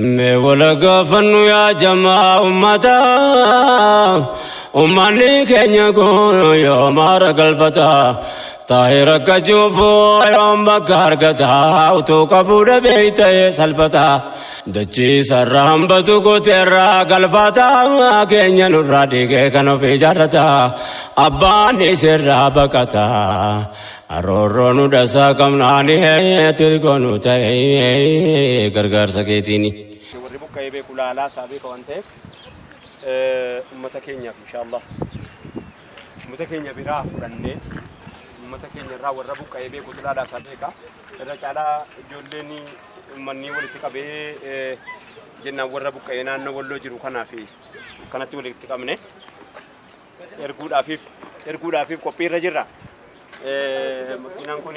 Mee wal gaafannu yaa jamaa ummataa, ummanni keenya kun yoom haara galfata? Taa'ee rakkachuuf yoom bakka argata? Utuu qabuu dhabee ta'ee salphata. Dachii sarara hambatu gooteerraa galfata. Keenya nurraa dhiigee kan ofii jaallata. Abbaan isirraa baqata. Aroorroo nu dhasaa qabnaani tirgoo nu ta'e gargaarsa keetiini. Warri buqqa'ee beeku laalaa isaa beeka waan ta'eef, ummata keenyaaf inshaallah ummata keenya biraa fudhanneeti, ummata keenya irraa warra buqqa'ee beekutu laalaa isaa beeka. Irra caalaa ijoolleen ummanni walitti qabee jennaan warra buqqa'ee naannoo Walloo jiru kanaaf kanatti walitti qabne erguudhaafiif qophii irra jirra. Makiinaan kun